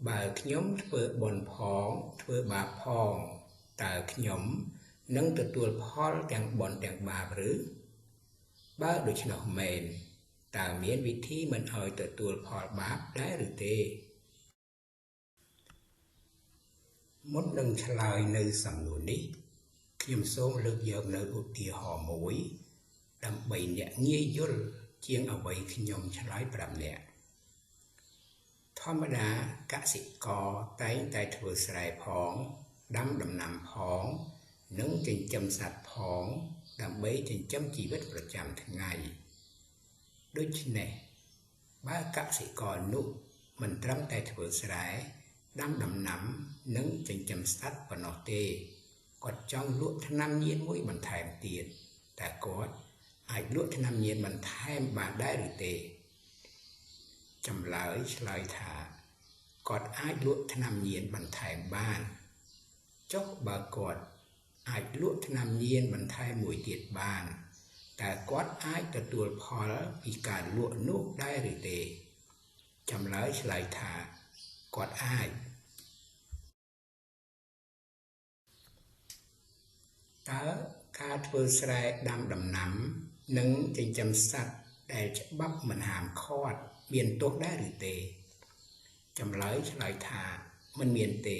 បើខ្ញុំធ្វើបុណ្យផងធ្វើបាបផងតើខ្ញុំនឹងទទួលផលទាំងបុណ្យទាំងបាបឬបើដូច្នោះមែនតើមានវិធីមិនឲ្យទទួលផលបាបដែរឬទេមុននឹងឆ្លើយនៅសំណួរនេះខ្ញុំសូមលើកយកនៅឧទាហរណ៍មួយដើម្បីអ្នកងាយយល់ជាងអ្វីខ្ញុំឆ្លើយប្រាប់អ្នកធម្មតាកសិករតែងតែធ្វើស្រែផងដាំដំណាំផងនិងចិញ្ចឹមសត្វផងដើម្បីចិញ្ចឹមជីវិតប្រចាំថ្ងៃដូច្នេះបើកសិករនោះមិនត្រឹមតែធ្វើស្រែដាំដំណាំនិងចិញ្ចឹមសត្វប៉ុណ្ណោះទេគាត់ចង់លក់ថ្នាំញៀនមួយបន្ថែមទៀតតើគាត់អាចលក់ថ្នាំញៀនបន្ថែមបានដែរឬទេចម្លើយឆ្លើយថាគាត់អាចលក់ថ្នាំញៀនបន្ថែមបានចុះបើគាត់អាចលក់ថ្នាំញៀនបន្ថែមមួយទៀតបានតើគាត់អាចទទួលផលពីការលក់នោះដែរឬទេចម្លើយឆ្លើយថាគាត់អាចតើការធ្វើស្រែដាំដំណាំនិងចិញ្ចឹមសត្វដែលច្បាប់មិនហាមឃាត់មានទោសដែរឬទេចម្លើយឆ្លើយថាមិនមានទេ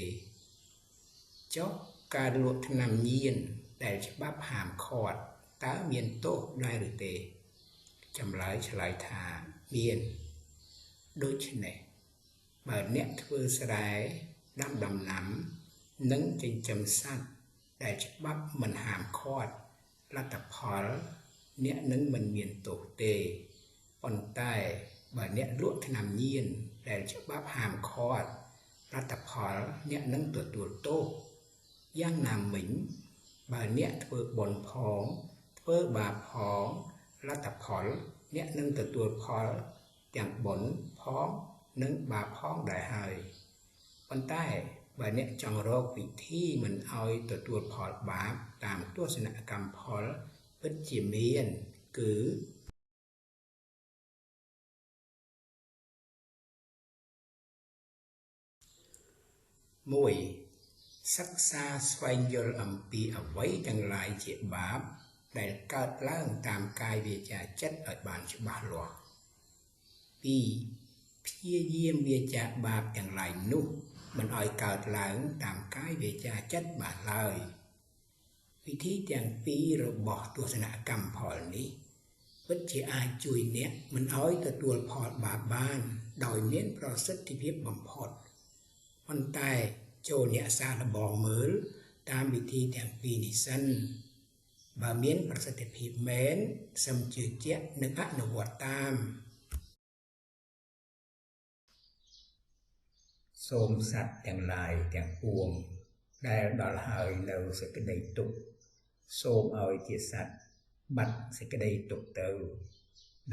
ចុះការលក់ថ្នាំញៀនដែលច្បាប់ហាមឃាត់តើមានទោសដែរឬទេចម្លើយឆ្លើយថាមានដូច្នេះបើអ្នកធ្វើស្រែដាំដំណាំនិងចិញ្ចឹមសត្វដែលច្បាប់មិនហាមឃាត់លទ្ធផលអ្នកនឹងមិនមានទោសទេប៉ុន្តែបើអ្នកលក់ថ្នាំញៀនដែលច្បាប់ហាមឃាត់លទ្ធផលអ្នកនឹងទទួលទោសយ៉ាងណាមិញបើអ្នកធ្វើបុណ្យផងធ្វើបាបផងលទ្ធផលអ្នកនឹងទទួលផលទាំងបុណ្យផងនិងបាបផងដែរហើយប៉ុន្តែបើអ្នកចង់រកវិធីមិនឲ្យទទួលផលបាបតាមទស្សនកម្មផលពិតជាមានគឺ1សិក្សាស្វែងយល់អំពីអ្វីទាំងឡាយជាបាបដែលកើតឡើងតាមកាយវាចាចិត្តឲ្យបានច្បាស់លាស់2ព្យាយាមវាចាបាបទាំងឡាយនោះមិនឲ្យកើតឡើងតាមកាយវាចាចិត្តបានឡើយវិធីទាំងពីររបស់ទស្សនកម្មផលនេះពិតជាអាចជួយអ្នកមិនឲ្យទទួលផលបាបបានដោយមានប្រសិទ្ធភាពបំផុតប៉ុន្តែចូលអ្នកសាកល្បងមើលតាមវិធីទាំងពីរនេះសិនបើមានប្រសិទ្ធភាពមែនសូមជឿជាក់និងអនុវត្តតាមសូមសត្វទាំងឡាយទាំងពួងដែលដល់ហើយនៅសេចក្តីទុក្ខសូមឲ្យជាសត្វបាត់សេចក្តីទុក្ខទៅ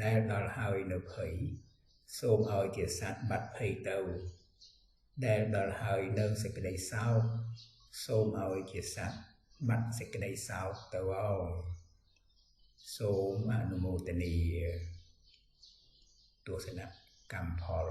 ដែលដល់ហើយនៅភ័យសូមឲ្យជាសត្វបាត់ភ័យទៅដែលដល់ហើយនៅសេចក្តីសោកសូមឲ្យជាសត្វបាត់សេចក្តីសោកទៅអោសូមអនុមោទនាទស្សនកម្មផល